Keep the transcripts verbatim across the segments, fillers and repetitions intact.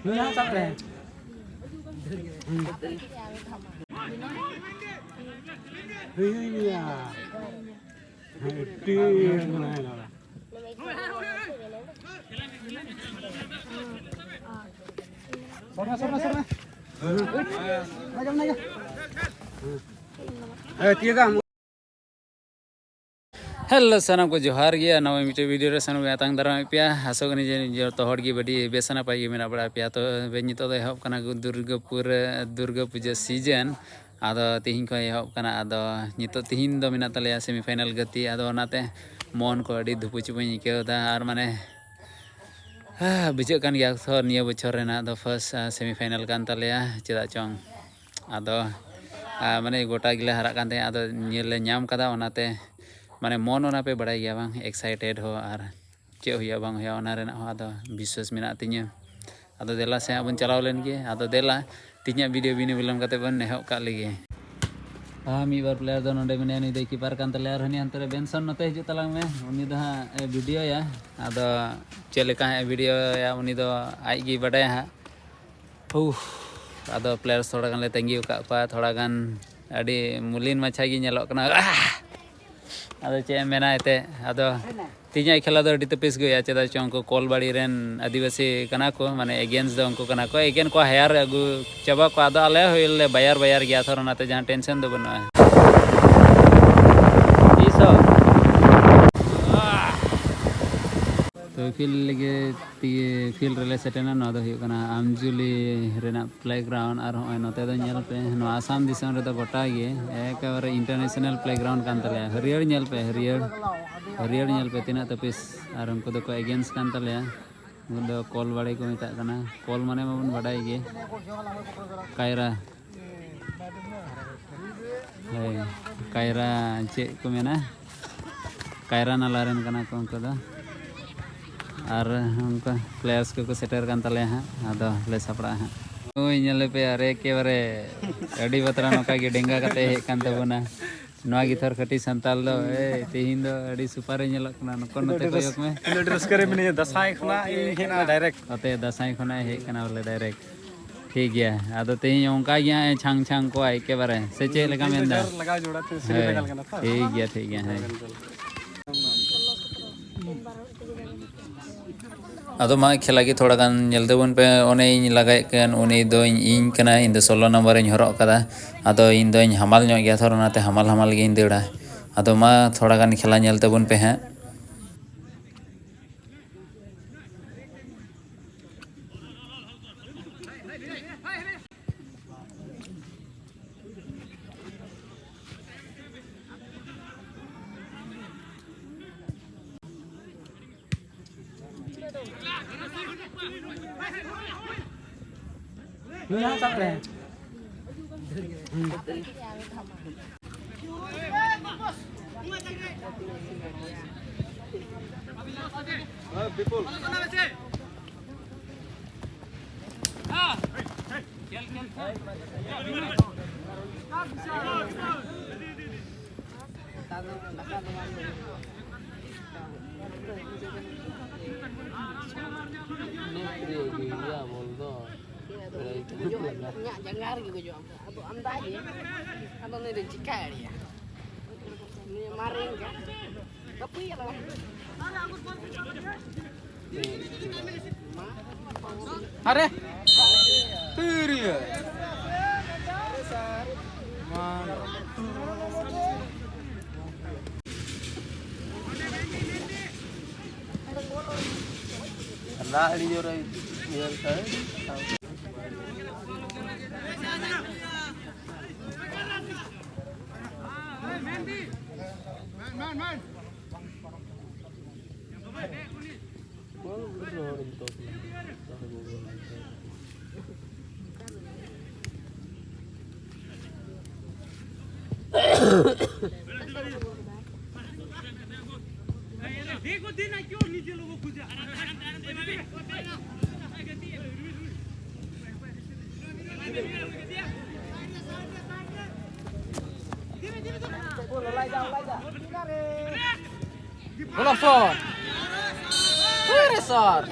ᱱᱩᱭ ᱦᱚᱸ ᱥᱟᱵ ᱨᱮ᱾ ᱦᱩᱭ, ᱦᱩᱭ, ᱱᱤᱭᱟ᱾ ᱦᱮᱸ, ᱴᱤ ᱢᱟᱱᱮ ᱱᱚᱰᱮ᱾ ᱥᱚᱨᱱᱟ, ᱥᱚᱨᱱᱟ, ᱥᱚᱨᱱᱟ᱾ ᱦᱮᱸ᱾ ᱦᱮᱸ, ᱛᱤᱭᱟᱹᱜᱟ᱾ ᱦᱮᱞᱳ, ᱥᱟᱱᱟᱢ ᱠᱚ ᱡᱚᱦᱟᱨ ᱜᱮ᱾ ᱟᱨ ᱱᱚᱣᱟ ᱢᱤᱫᱴᱮᱡ ᱵᱷᱤᱰᱤᱭᱳ ᱨᱮ ᱥᱟᱱᱟᱢ ᱠᱚ ᱟᱛᱟᱝ ᱫᱟᱨᱟᱢᱮᱫ ᱯᱮᱭᱟ᱾ ᱟᱥᱚᱜ ᱠᱟᱹᱱᱟᱹᱧ ᱡᱮ ᱡᱚᱛᱚ ᱦᱚᱲ ᱜᱮ ᱟᱹᱰᱤ ᱵᱮᱥ ᱱᱟᱯᱟᱭ ᱜᱮ ᱢᱮᱱᱟᱜ ᱵᱟᱲᱟ ᱯᱮᱭᱟ᱾ ᱛᱚ ᱱᱤᱛᱚᱜ ᱫᱚ ᱮᱦᱚᱵ ᱠᱟᱱᱟ ᱫᱩᱨᱜᱟᱹᱯᱩᱨ, ᱫᱩᱨᱜᱟᱹ ᱯᱩᱡᱟᱹ ᱥᱤᱡᱮᱱ᱾ ᱟᱫᱚ ᱛᱤᱦᱤᱧ ᱠᱷᱚᱱ ᱮᱦᱚᱵ ᱠᱟᱱᱟ᱾ ᱟᱫᱚ ᱱᱤᱛᱚᱜ ᱛᱤᱦᱤᱧ ᱫᱚ ᱢᱮᱱᱟᱜ ᱛᱟᱞᱮᱭᱟ ᱥᱮᱢᱤ ᱯᱷᱟᱭᱱᱟᱞ ᱜᱟᱛᱮ᱾ ᱟᱫᱚ ᱚᱱᱟᱛᱮ ᱢᱚᱱ ᱠᱚ ᱟᱹᱰᱤ ᱫᱷᱩᱯᱩ ᱪᱩᱯᱩᱧ ᱟᱹᱭᱠᱟᱹᱣ ᱮᱫᱟ᱾ ᱟᱨ ᱢᱟᱱᱮ, ᱦᱟ, ᱵᱩᱡᱷᱟᱹᱜ ᱠᱟᱱ ᱜᱮᱭᱟ ᱛᱚ, ᱱᱤᱭᱟᱹ ᱵᱚᱪᱷᱚᱨ ᱨᱮᱱᱟᱜ ᱫᱚ ᱯᱷᱟᱥᱴ ᱥᱮᱢᱤ ᱯᱷᱟᱭᱱᱟᱞ ᱠᱟᱱ ᱛᱟᱞᱮᱭᱟ, ᱪᱮᱫᱟᱜ ᱪᱚᱝ᱾ ᱟᱫᱚ, ᱟ, ᱢᱟᱱᱮ, ᱜᱚᱴᱟ ᱜᱮᱞᱮ ᱦᱟᱨᱟᱜ ᱠᱟᱱ ᱛᱟᱦᱮᱸᱫ, ᱟᱫᱚ ᱧᱮᱞ ᱞᱮ ᱧᱟᱢ ᱠᱟᱫᱟ, ᱚᱱᱟᱛᱮ, ᱢᱟᱱᱮ, ᱢᱚᱱ ᱚᱱᱟ ᱯᱮ ᱵᱟᱲᱟᱭ ᱜᱮᱭᱟ ᱵᱟᱝ, ᱮᱠᱥᱟᱭᱴᱮᱰ ᱦᱚᱸ ᱟᱨ ᱪᱮᱫ ᱦᱩᱭᱩᱜᱼᱟ ᱵᱟᱝ ᱦᱩᱭᱩᱜᱼᱟ, ᱚᱱᱟ ᱨᱮᱱᱟᱜ ᱦᱚᱸ ᱟᱫᱚ ᱵᱤᱥᱣᱟᱥ ᱢᱮᱱᱟᱜ ᱛᱤᱧᱟᱹ᱾ ᱟᱫᱚ ᱫᱮᱞᱟ ᱥᱮ ᱦᱟᱸᱜ ᱵᱚᱱ ᱪᱟᱞᱟᱣ ᱞᱮᱱ ᱜᱮ᱾ ᱟᱫᱚ ᱫᱮᱞᱟ, ᱛᱮᱦᱮᱧᱟᱜ ᱵᱷᱤᱰᱤᱭᱳ ᱵᱤᱱᱟᱹ ᱵᱤᱞᱚᱢ ᱠᱟᱛᱮ ᱵᱚᱱ ᱮᱦᱚᱵ ᱠᱟᱜ ᱞᱮᱜᱮ᱾ ᱟᱨ ᱢᱤᱫ ᱵᱟᱨ ᱯᱞᱮᱭᱟᱨ ᱫᱚ ᱱᱚᱰᱮ ᱢᱮᱱᱟᱭᱟ, ᱱᱩᱭ ᱫᱚᱭ ᱠᱤᱯᱟᱨ ᱠᱟᱱ ᱛᱟᱞᱮᱭᱟ᱾ ᱟᱨ ᱦᱟᱹᱱᱤ ᱦᱟᱱᱛᱮ ᱨᱮ ᱵᱮᱱᱥᱚᱱ ᱱᱚᱛᱮ ᱦᱤᱡᱩᱜ ᱛᱟᱞᱟᱝ ᱢᱮ, ᱩᱱᱤ ᱫᱚ ᱦᱟᱸᱜ ᱮ ᱵᱷᱤᱰᱤᱭᱳᱭᱟ᱾ ᱟᱫᱚ ᱪᱮᱫ ᱞᱮᱠᱟ ᱦᱟᱸᱜ ᱮ ᱵᱷᱤᱰᱤᱭᱳᱭᱟ, ᱩᱱᱤ ᱫᱚ ᱟᱡ ᱜᱮᱭ ᱵᱟᱰᱟᱭᱟ ᱦᱟᱸᱜ᱾ ᱦᱩ, ᱟᱫᱚ ᱯᱞᱮᱭᱟᱨᱥ ᱛᱷᱚᱲᱟ ᱜᱟᱱ ᱞᱮ ᱛᱟᱺᱜᱤ ᱟᱠᱟᱫ ᱠᱚᱣᱟ, ᱛᱷᱚᱲᱟ ᱜᱟᱱ ᱟᱹᱰᱤ ᱢᱩᱞᱤᱱ ᱢᱟᱪᱷᱟ ᱜᱮ ᱧᱮᱞᱚᱜ ᱠᱟᱱᱟ᱾ ᱟᱦ! ᱟᱫᱚ ᱪᱮᱫ ᱮᱢ ᱢᱮᱱᱟ ᱮᱱᱛᱮᱫ, ᱟᱫᱚ ᱛᱮᱦᱮᱧᱟᱜ ᱠᱷᱮᱞᱟ ᱫᱚ ᱟᱹᱰᱤ ᱛᱟᱹᱯᱤᱥ ᱜᱮ ᱦᱩᱭᱩᱜᱼᱟ, ᱪᱮᱫᱟᱜ ᱪᱚ ᱩᱱᱠᱩ ᱠᱚᱞᱵᱟᱲᱤ ᱨᱮᱱ ᱟᱹᱫᱤᱵᱟᱹᱥᱤ ᱠᱟᱱᱟ ᱠᱚ, ᱢᱟᱱᱮ ᱮᱜᱮᱱᱥᱴ ᱫᱚ ᱩᱱᱠᱩ ᱠᱟᱱᱟ ᱠᱚ, ᱮᱜᱮᱱ ᱠᱚ ᱦᱟᱭᱟᱨ ᱟᱹᱜᱩ ᱪᱟᱵᱟ ᱠᱚᱣᱟ, ᱟᱫᱚ ᱟᱞᱮ ᱦᱚᱸ ᱞᱮ ᱵᱟᱭᱟᱨ ᱵᱟᱭᱟᱨ ᱜᱮᱭᱟ ᱛᱷᱚᱨ, ᱚᱱᱟᱛᱮ ᱡᱟᱦᱟᱸ ᱴᱮᱱᱥᱚᱱ ᱫᱚ ᱵᱟᱹᱱᱩᱜᱼᱟ᱾ ᱛᱤᱥ ᱦᱚᱸ᱾ ᱛᱚ ᱯᱷᱤᱞᱰ ᱞᱟᱹᱜᱤᱫ ᱛᱮᱜᱮ ᱯᱷᱤᱞᱰ ᱨᱮᱞᱮ ᱥᱮᱴᱮᱨᱱᱟ᱾ ᱱᱚᱣᱟ ᱫᱚ ᱦᱩᱭᱩᱜ ᱠᱟᱱᱟ ᱟᱢᱡᱩᱞᱤ ᱨᱮᱱᱟᱜ ᱯᱞᱮᱜᱨᱟᱣᱩᱱᱰ᱾ ᱟᱨ ᱦᱚᱸᱜᱼᱚᱭ ᱱᱚᱛᱮ ᱫᱚ ᱧᱮᱞ ᱯᱮ, ᱱᱚᱣᱟ ᱟᱥᱟᱢ ᱫᱤᱥᱚᱢ ᱨᱮᱫᱚ ᱜᱚᱴᱟ ᱜᱮ ᱮᱠᱮᱵᱟᱨᱮ ᱤᱱᱴᱟᱨᱱᱮᱥᱱᱟᱞ ᱯᱞᱮᱜᱨᱟᱣᱩᱱᱰ ᱠᱟᱱ ᱛᱟᱞᱮᱭᱟ᱾ ᱦᱟᱹᱨᱭᱟᱹᱲ ᱧᱮᱞ ᱯᱮ, ᱦᱟᱹᱨᱭᱟᱹᱲ, ᱦᱟᱹᱨᱭᱟᱹᱲ ᱧᱮᱞ ᱯᱮ, ᱛᱤᱱᱟᱹᱜ ᱛᱟᱹᱯᱤᱥ᱾ ᱟᱨ ᱩᱱᱠᱩ ᱫᱚᱠᱚ ᱮᱜᱮᱱᱥᱴ ᱠᱟᱱ ᱛᱟᱞᱮᱭᱟ᱾ ᱩᱱᱠᱩ ᱫᱚ ᱠᱚᱞ ᱵᱟᱲᱮ ᱠᱚ ᱢᱮᱛᱟᱜ ᱠᱟᱱᱟ᱾ ᱠᱚᱞ ᱢᱟᱱᱮ ᱢᱟᱵᱚᱱ ᱵᱟᱰᱟᱭ ᱜᱮ, ᱠᱟᱭᱨᱟ᱾ ᱦᱳᱭ, ᱠᱟᱭᱨᱟ ᱪᱮᱫ ᱠᱚ ᱢᱮᱱᱟ, ᱠᱟᱭᱨᱟ ᱱᱟᱞᱟ ᱨᱮᱱ ᱠᱟᱱᱟ ᱠᱚ ᱩᱱᱠᱩ ᱫᱚ᱾ ᱟᱨ ᱚᱱᱠᱟ ᱯᱞᱮᱭᱟᱨᱥ ᱠᱚᱠᱚ ᱥᱮᱴᱮᱨ ᱠᱟᱱ ᱛᱟᱞᱮᱭᱟ ᱦᱟᱸᱜ, ᱟᱫᱚ ᱞᱮ ᱥᱟᱯᱲᱟᱜᱼᱟ ᱦᱟᱸᱜ᱾ ᱳᱭ ᱧᱮᱞ ᱯᱮ, ᱟᱨᱮ ᱮᱠᱮᱵᱟᱨᱮ ᱟᱹᱰᱤ ᱵᱟᱛᱨᱟ ᱱᱚᱝᱠᱟ ᱜᱮ ᱰᱮᱸᱜᱟ ᱠᱟᱛᱮ ᱦᱮᱡ ᱠᱟᱱ ᱛᱟᱵᱚᱱᱟ᱾ ᱱᱚᱣᱟ ᱜᱮ ᱛᱷᱚᱨ ᱠᱟᱹᱴᱤᱡ ᱥᱟᱱᱛᱟᱞ ᱫᱚ᱾ ᱮᱭ, ᱛᱮᱦᱮᱧ ᱫᱚ ᱟᱹᱰᱤ ᱥᱩᱯᱟᱨ ᱮ ᱧᱮᱞᱚᱜ ᱠᱟᱱᱟ᱾ ᱱᱚᱠᱚ ᱱᱚᱛᱮ ᱠᱚᱭᱚᱜ ᱢᱮ᱾ ᱤᱧ ᱫᱚ ᱟᱹᱰᱤ ᱨᱟᱹᱥᱠᱟᱹ ᱨᱮ ᱢᱤᱱᱟᱹᱧᱟ᱾ ᱫᱟᱸᱥᱟᱭ ᱠᱷᱚᱱᱟᱜ ᱤᱧ ᱦᱮᱡ ᱮᱱᱟ ᱰᱟᱭᱨᱮᱠᱴ᱾ ᱚᱛᱮ ᱫᱟᱸᱥᱟᱭ ᱠᱷᱚᱱᱟᱜ ᱮ ᱦᱮᱡ ᱠᱟᱱᱟ ᱵᱚᱞᱮ ᱰᱟᱭᱨᱮᱠᱴ᱾ ᱴᱷᱤᱠ ᱜᱮᱭᱟ, ᱟᱫᱚ ᱛᱮᱦᱮᱧ ᱚᱱᱠᱟ ᱜᱮ ᱦᱟᱸᱜ ᱮ ᱪᱷᱟᱝ ᱪᱷᱟᱝ ᱠᱚᱣᱟ ᱮᱠᱮᱵᱟᱨᱮ, ᱥᱮ ᱪᱮᱫ ᱞᱮᱠᱟ ᱢᱮᱱᱫᱟ? ᱡᱳᱨ ᱞᱟᱜᱟᱣ ᱡᱳᱲᱟ ᱛᱮ ᱥᱮᱢᱤ ᱦᱳᱭ, ᱯᱷᱟᱭᱱᱟᱞ ᱠᱟᱱᱟ ᱛᱚ᱾ ᱴᱷᱤᱠ ᱜᱮᱭᱟ, ᱴᱷᱤᱠ ᱜᱮᱭᱟ, ᱦᱮᱸ᱾ ᱟᱫᱚ ᱢᱟ ᱠᱷᱮᱞᱟ ᱜᱮ ᱛᱷᱚᱲᱟ ᱜᱟᱱ ᱧᱮᱞ ᱛᱟᱵᱚᱱ ᱯᱮ᱾ ᱚᱱᱮᱧ ᱞᱟᱜᱟᱭᱮᱫ ᱠᱟᱱ ᱩᱱᱤ ᱫᱚᱧ ᱤᱧ ᱠᱟᱱᱟ, ᱤᱧ ᱫᱚ ᱥᱳᱞᱳ ᱱᱟᱢᱵᱟᱨ ᱤᱧ ᱦᱚᱨᱚᱜ ᱠᱟᱫᱟ᱾ ᱟᱫᱚ ᱤᱧ ᱫᱚᱧ ᱦᱟᱢᱟᱞ ᱧᱚᱜ ᱜᱮᱭᱟ ᱛᱷᱚᱨ, ᱚᱱᱟᱛᱮ ᱦᱟᱢᱟᱞ ᱦᱟᱢᱟᱞ ᱜᱤᱧ ᱫᱟᱹᱲᱟ᱾ ᱟᱫᱚ ᱢᱟ ᱛᱷᱚᱲᱟ ᱜᱟᱱ ᱠᱷᱮᱞᱟ ᱧᱮᱞ ᱛᱟᱵᱚᱱ ᱯᱮ ᱦᱟᱸᱜ᱾ ᱤᱧᱟᱹᱜ ᱡᱟᱸᱜᱟ ᱨᱮᱜᱮ ᱜᱚᱡᱚᱜ ᱟᱢ᱾ ᱟᱫᱚ ᱟᱢᱫᱟ ᱜᱮ᱾ ᱟᱫᱚ ᱩᱱᱤ ᱫᱚ ᱪᱤᱠᱟᱹ ᱫᱟᱲᱮᱭᱟᱜᱼᱟ? ᱩᱱᱤ ᱢᱟᱨᱮ ᱜᱮ᱾ ᱟᱨᱮ! ᱛᱤᱨᱤᱭᱟᱹ! ᱫᱟᱜ ᱟᱹᱰᱤ ᱡᱳᱨᱮ ᱧᱮᱞ ᱠᱟᱜ᱾ Golok sor. Where is sor?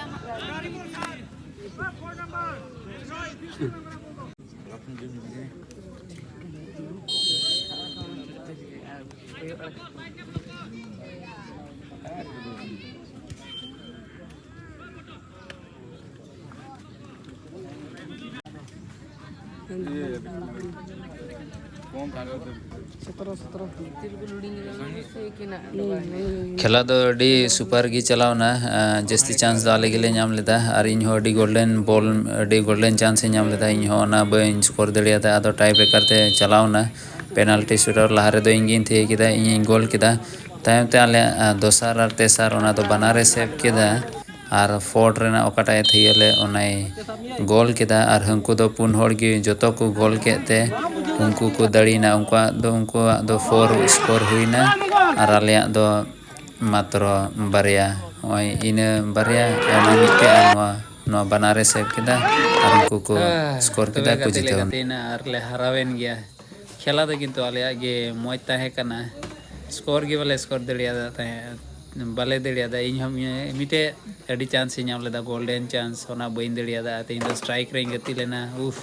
ᱠᱷᱮᱞᱟ ᱫᱚ ᱟᱹᱰᱤ ᱥᱩᱯᱟᱨ ᱜᱮ ᱪᱟᱞᱟᱣᱱᱟ᱾ ᱟᱸ, ᱡᱟᱹᱥᱛᱤ ᱪᱟᱱᱥ ᱫᱚ ᱟᱞᱮ ᱜᱮᱞᱮ ᱧᱟᱢ ᱞᱮᱫᱟ ᱟᱨ ᱤᱧᱦᱚᱸ ᱟᱹᱰᱤ ᱜᱳᱞᱰᱮᱱ ᱵᱚᱞ, ᱟᱹᱰᱤ ᱜᱳᱞᱰᱮᱱ ᱪᱟᱱᱥ ᱤᱧ ᱧᱟᱢ ᱞᱮᱫᱟ᱾ ᱤᱧᱦᱚᱸ ᱚᱱᱟ ᱵᱟᱹᱧ ᱥᱠᱳᱨ ᱫᱟᱲᱮᱭᱟᱫᱟ, ᱟᱫᱚ ᱴᱟᱭ ᱵᱨᱮᱠᱟᱨ ᱛᱮ ᱪᱟᱞᱟᱣᱱᱟ᱾ ᱯᱮᱱᱟᱞᱴᱤ ᱥᱩᱴᱟᱣᱩᱴ ᱞᱟᱦᱟ ᱨᱮᱫᱚ ᱤᱧ ᱜᱤᱧ ᱛᱷᱤᱭᱟᱹ ᱠᱮᱫᱟ, ᱤᱧᱤᱧ ᱜᱳᱞ ᱠᱮᱫᱟ᱾ ᱛᱟᱭᱚᱢ ᱛᱮ ᱟᱞᱮ, ᱟᱸ, ᱫᱚᱥᱟᱨ ᱟᱨ ᱛᱮᱥᱟᱨ ᱚᱱᱟ ᱫᱚ ᱵᱟᱱᱟᱨᱮ ᱥᱮᱵᱷ ᱠᱮᱫᱟ᱾ ᱟᱨ ᱯᱷᱳᱨᱰ ᱨᱮᱱᱟᱜ ᱚᱠᱟᱴᱟᱜ ᱮ ᱛᱷᱤᱭᱟᱹ ᱞᱮᱫ, ᱚᱱᱟᱭ ᱜᱳᱞ ᱠᱮᱫᱟ᱾ ᱟᱨ ᱦᱟᱹᱱᱠᱩ ᱫᱚ ᱯᱩᱱ ᱦᱚᱲ ᱜᱮ ᱡᱚᱛᱚ ᱠᱚ ᱜᱳᱞ ᱠᱮᱫ ᱛᱮ ᱩᱱᱠᱩ ᱠᱚ ᱫᱟᱲᱮᱭᱮᱱᱟ᱾ ᱩᱱᱠᱩᱣᱟᱜ ᱫᱚ, ᱩᱱᱠᱩᱣᱟᱜ ᱫᱚ ᱯᱷᱳᱨ ᱥᱠᱳᱨ ᱦᱩᱭᱱᱟ ᱟᱨ ᱟᱞᱮᱭᱟᱜ ᱫᱚ ᱢᱟᱛᱨᱚ ᱵᱟᱨᱭᱟ᱾ ᱱᱚᱜᱼᱚᱭ ᱤᱱᱟᱹ ᱵᱟᱨᱭᱟ, ᱚᱱᱟ ᱢᱤᱫᱴᱮᱡ ᱟᱨ ᱱᱚᱣᱟ, ᱱᱚᱣᱟ ᱵᱟᱱᱟᱨᱮ ᱥᱮᱵᱷ ᱠᱮᱫᱟ ᱟᱨ ᱩᱱᱠᱩ ᱠᱚ ᱦᱮᱸ, ᱥᱠᱳᱨ ᱛᱚᱵᱮ ᱠᱮᱫᱟ, ᱠᱚ ᱜᱟᱛᱮ ᱞᱮ ᱡᱤᱛᱟᱹᱣ ᱮᱱᱟ᱾ ᱜᱟᱛᱮᱭᱮᱱᱟ ᱟᱨ ᱞᱮ ᱦᱟᱨᱟᱣᱮᱱ ᱜᱮᱭᱟ᱾ ᱠᱷᱮᱞᱟ ᱫᱚ ᱠᱤᱱᱛᱩ ᱟᱞᱮᱭᱟᱜ ᱜᱮ ᱢᱚᱡᱽ ᱛᱟᱦᱮᱸ ᱠᱟᱱᱟ᱾ ᱥᱠᱳᱨ ᱜᱮ ᱵᱟᱞᱮ ᱥᱠᱳᱨ ᱫᱟᱲᱮᱭᱟᱫᱟ ᱛᱟᱦᱮᱸᱫ, ᱵᱟᱞᱮ ᱫᱟᱲᱮᱭᱟᱫᱟ᱾ ᱤᱧ ᱦᱚᱸ ᱢᱤ-, ᱢᱤᱫᱴᱮᱡ ᱟᱹᱰᱤ ᱪᱟᱱᱥ ᱤᱧ ᱧᱟᱢ ᱞᱮᱫᱟ, ᱜᱳᱞᱰᱮᱱ ᱪᱟᱱᱥ, ᱚᱱᱟ ᱵᱟᱹᱧ ᱫᱟᱲᱮᱭᱟᱫᱟ᱾ ᱛᱮᱦᱮᱧ ᱫᱚ ᱥᱴᱨᱟᱭᱤᱠ ᱨᱮᱧ ᱜᱟᱛᱮ ᱞᱮᱱᱟ᱾ ᱩᱯᱷ᱾